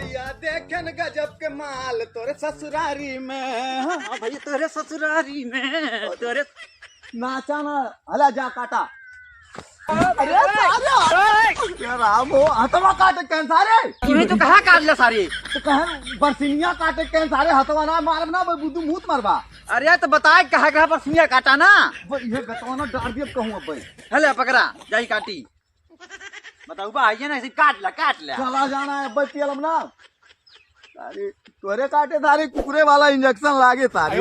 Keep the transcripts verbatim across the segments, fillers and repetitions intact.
या देखेन गजब के माल तोरे ससुरारी में। हाँ भैया, तोरे ससुरारी में, तोरे नाचा ना, हला जा काटा। अरे सारे, क्या राम हो, हथवा काटे कहेन सारे। तूने तो कहा काट ले सारे। तो कहे बरसिनिया काटे कहेन सारे, हथवा ना मारब ना, बुद्धू मूत मरबा। अरे तो बताए कहा कहा बरसिनिया काटा ना। भाई ये गतवा ना डार दिया कहूँ अब भाई। हले पकड़ा, जाई काटी। बताऊ बा, आइए ना, ऐसे काट ला, काट ला। चला जाना है, अब पियलम ना। सारे, तोरे काटे सारे कुकुरे वाला इंजेक्शन लागे सारे।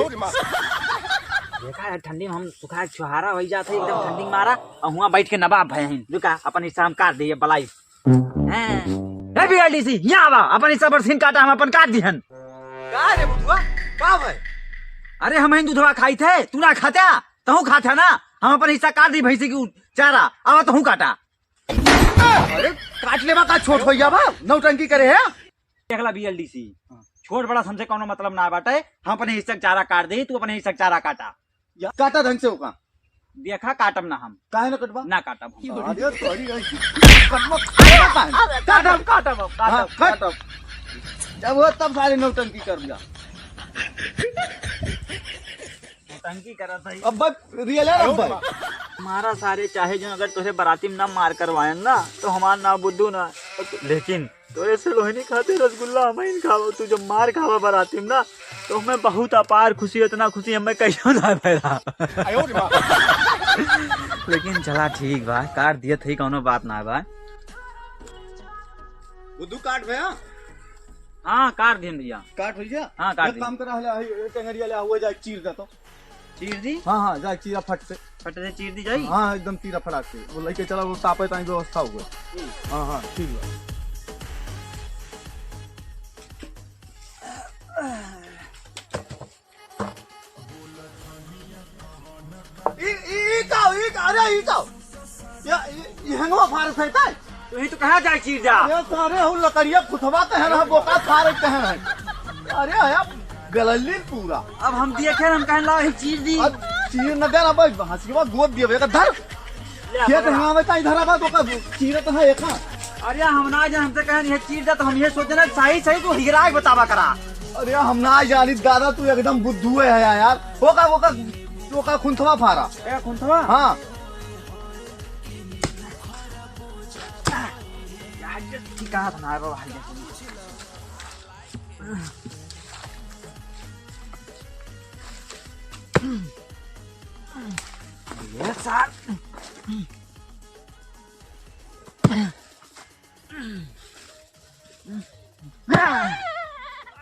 देखा है, ठंडी में हम सुखा के छुहारा हो जाते हैं, एकदम ठंडी में मारा, और हुआ बैठ के नवाब भय हैं। रुका, अपन हिस्सा हम काट दिए, बलाई। हैं? ए, बी एल डी सी, यहाँ आवा, अपन हिस्सा बरसीन काटा, हम अपन काट दिहन। का रे बुधुआ, का भाई? अरे, हम ही दूधवा खाई थे, तू ना खात्या, तहू खात्या ना, हम अपन हिस्सा काट दी भैंसी की चारा, आवा तहू काटा। अरे, काट लेबा का, छोट भैया बा, नौटंकी करे है। देख ला बी एल डी सी, हाँ। छोट बड़ा से हमसे कौनो मतलब ना बाटे, हम अपने हिस्सा के चारा काट दे, तू अपने हिस्सा के चारा काटा। या, काटा ढंग से ओका। देखा, काटब ना हम। काहे ना कटबा? ना काटब हम। अरे, तोरी ऐसी कटबा, काटबा काहे? काटब, काटब, हाँ, काटब, काट। काटब। जब हो तब सारे नौटंकी कर दिया। नौटंकी करत है। अब बस रियल है, अब भाई। हमारा सारे चाहे जो अगर तोहे बराती में ना मार करवाएन ना, तो हमार नाम बुद्धू ना। लेकिन तोरे से लोहनी खाते रसगुल्ला हम ही खावा, तू जब मार खावा बराती में ना, तो हमें बहुत अपार खुशी, इतना खुशी हमें कहियो ना भैला। लेकिन चला ठीक बा, काट दिया थी, कौनो बात ना बा। बुद्धू काट भैया। हाँ, काट दिहन भैया। काट भैया। हाँ, काट एक दिहन। काम करा, हले, हले, टेंगरिया ले, हुआ जाए, चीर दे तो। चीर दी? हाँ, हाँ, जाए, चीरा फट से। फट से चीर दी जाई? हाँ, एकदम चीरा फटाक से। वो लेके चला, वो तापे ताई व्यवस्था हुआ। हम्म। हाँ, हाँ, ठीक है। ई, ई, ई का, ई का, अरे, ई का? या, ई, ई हंगवा फारत है, ताई? तू ही तो कहाँ जाए चीर जा? अरे, सारे हो लकड़िया खुथवा कहे रहा, बोका फारे कहे रहे। अरे, यार, गलल्लीन पूरा। अब हम दिए थे, हम कहन ला, ही चीर दी। अब चीर न दे ना भाई, हंसिया गोद दिए, बेटा, धर। ले, खेत पकड़ा। हंगावे ताई धरा बा, तो का चीरत है, एका। अरे, हम ना जान, हमसे कहन, ये चीर दे, तो हम ये सोचे ना, सही, सही, तू हिगरा के बतावा करा। अरे, हम ना जानी, दादा, तू एकदम बुद्धू है यार। ओका, ओका, ओका खुंथवा फारा। ए, खुंथवा? हाँ। यार, ये ठीक है, ना, बाबा, ये ये सार।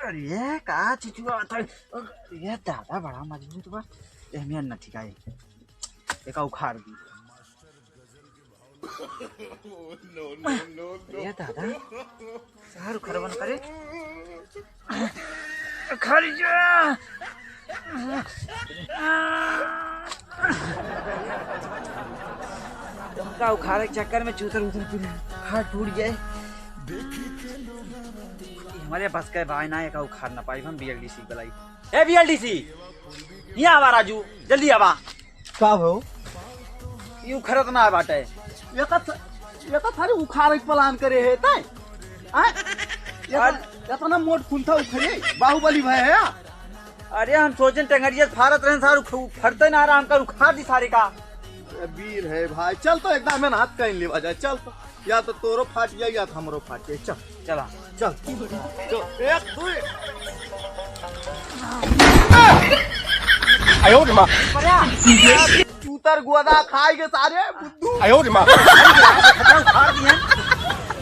अरे, का चुचुआ था? अरे, दादा, बड़ा मजबूत बा। एहमे न ठिकाए। एका उखाड़ दी। ए दादा, सार खरवन करे। खरिया। तुमका उखाड़े के चक्कर में चूतर उतर पूरा हाथ टूट जाए। हमारे बस के भाई ना, एका उखाड़ ना पाई, हम बी एल डी सी बुलाई। A B L D C, यहाँ आवा राजू, जल्दी आवा। का हो? यू खरत ना बाटे। ये तो, ये तो थारे उखाड़े के प्लान करे है तै। आय? ये तो, अरे ये तो ना मोट खुंथा उखड़े, बाहुबली भय है। अरे हम सोचेन टेंगरिया फारत रहन सार उख-, उखड़ते ना रहा, हमका उखाड़ दी सारे का। अरे वीर है भाई, चल तो एकदम में हाथ कहीं लेवा जाए, चल तो। या तो तोरो फाट जाए या तो हमरो फाट जाए। चल। चला। चल। चल। एक, दो। आयो रे माँ। चूतर गोदा खाए के सारे बुद्धू। आयो रे माँ। फाड़ दिया।